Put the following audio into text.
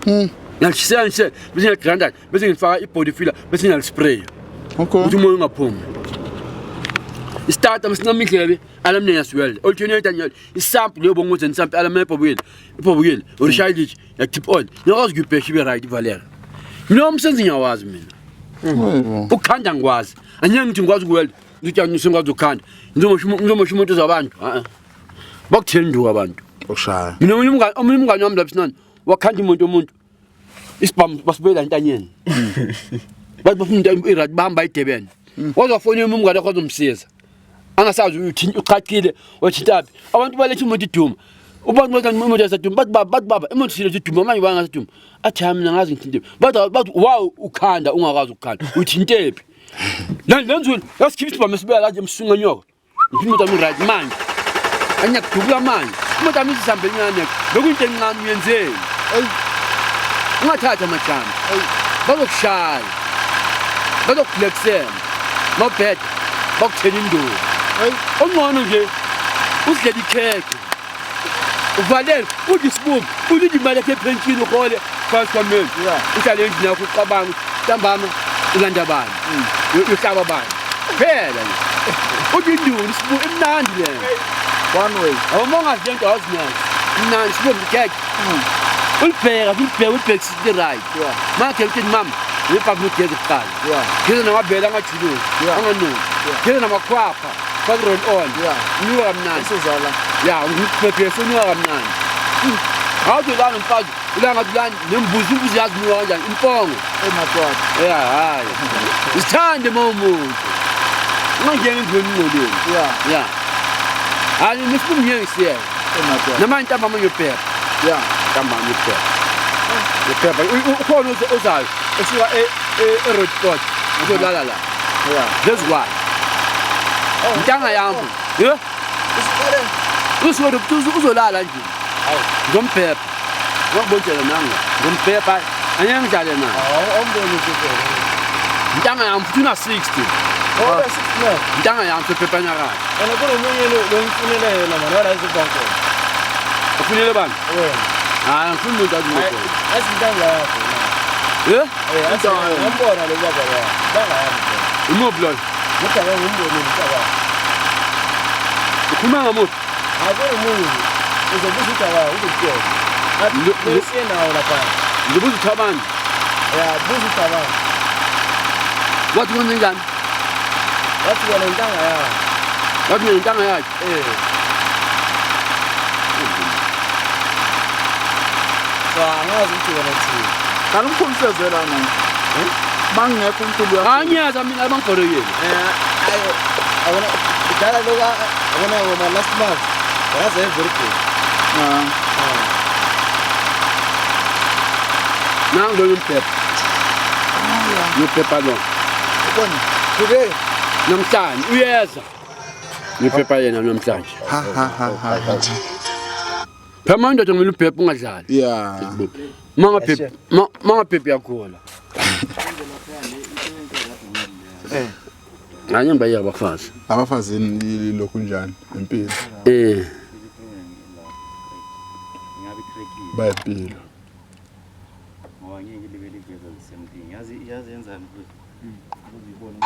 Ngiyalishisela ngishe bese ngiyaligranda bese ngifaka i-body filler bese ngiyalispraya. Okay. Ukuthi umoya ungaphumi. Istarter masincama indlebe alarm niyasiwele. Alternator ngiyali isamp leyo bongoze isamp alarm ebhobukile. Ibhobukile. Urishaya lithi ya tip on. Ngiyakwazi ukuyibhesha ibe right ivaleka. Mina umsebenzi ngiyawazi mina. Yebo. Ukukhanda ngikwazi. Angeke ngithi ngikwazi ukuwelda. Ngithi ngikwazi ukukhanda. Ngizomosha umuntu zabantu. A-a. Bakuthela induku abantu. Ushaya. Mina omunye umngane omunye umngane wami lapha sinani wakhanda imoto yomuntu. Isibhamu basibuyela entanyeni. Bathi bafuna into i-right bahamba eDurban. Waze wafonela umngane wakhe wazomsiza. Angasazi uthinta uqhaqile wathintaphi. Abantu baletha imoto iduma. Ubantu bathi imoto yasaduma bathi baba bathi baba imoto siletha iduma manje bangasaduma. Athi hayi mina ngazi ngithinte. Bathi bathi wow ukhanda ungakwazi ukukhanda. Uthintephi? Lenzweni yasikhipha isibhamu esibuya la nje emsunga nyoka. Ngifuna imoto yami right manje. Angiyakudubula manje. Imoto yami isihambe encane. Bekuyinto encane uyenzeni? Eyi. Ungathatha amajama. Bazokushaya. Bazokublexela. Mawubheda bakuthela induku. Eyi. Ongcono nje usidlela ikhekhe. Uvalele udle isibumbu ulinde imali yakhe ephentshini uhole first kwameni. Yeah. Uhlale endlini yakho ucabanga ukuthi ntambama ulanda bani. Uyohlaba bani. Phela nje. Udle induku isibumbu imnandi leyo. One way. Awuma ungazi lento awuzinyazi. Mnandi sibumbu ikhekhe. Ulibheka ulibheka ulibheka sithi right. Yeah. Manje uthi mama uyibhaka ugeze kuqala. Yeah. Geza namabele angajuluki, Yeah. anganuki. Yeah. Geza namakhwapha, faka roll on. Yeah. Unuka kamnandi. Usuzala. Ya, ngikuphephe unuka kamnandi. Awuthi ulana mfazi, ulana ngathi ulana nembuzi, imbuzi yazi unuka kanjani, impongo. Emakwati. Ya, hayi. Isithande uma umuntu. Ungangeni endlini engcolile. Yeah. Ya. Hayi, nesibungu ngeke ngisiyeke. Emakwati. Namanje ntambama ngiyophepha. Yeah. Ntambama ngiyophepha. Ngiyophepha. Ukhona ozayo osuka e-Roadport uzolala la. Yeah. Phezu kwayo. Ntanga yami. Yeah. Usuqale. Usuke uzolala nje. Ngomphepha. Ngokubonjela nanga. Ngomphepha. Angeke ngidlale naye. Awumboni ukuthi Ntanga yami futhi una 60. Oh, 69. Ntanga yami sephepha nyakazi. Wena kunomunye lo ngifunele yena manje wala izibhanko. Ufunele bani? Wena. Hayi ngifuna umuntu azi umuntu. Asintanga yakho. Eh? Eh, ngambona lo baba la. Ntanga yami. Imuphi loyo? Ngicabanga ngimbonile ngicabanga. Ukhuluma ngamuphi? Akunomunye. Uzobuza udaba uzokutshela. Athi siye nawo lapha. Ngibuza uthabani. Ya, buza uthabani. Wathi kwenze njani? Wathi wena intanga yakho. Wathi mina intanga yakhe. Eh. So angazi ukuthi wena uthini. Kanti umkhulu seze lana. Mangekho umkhulu yakho. Angiyazi mina abangigolekile. Eh, ayo abona idala loka abona ngoma last month. Yazi very good. Ah. Nangu lo mphepha. Uphepha lo. Ubona. Today Namhlanje uyeza. Ngiphepha yena namhlanje. Ha ha ha ha. ha. Phela manje ndoda kumele uphephe ungadlali. Yeah. Mangaphephi mangaphephi yakhola. Eh. Nganye ngibayeka abafazi. Abafazini lokhu njani impilo. Eh. Ingabe i-crackile Bayimpilo. ngoba ngeke libe liveza the same thing. Yazi yazi yenzani futhi. Uzibone.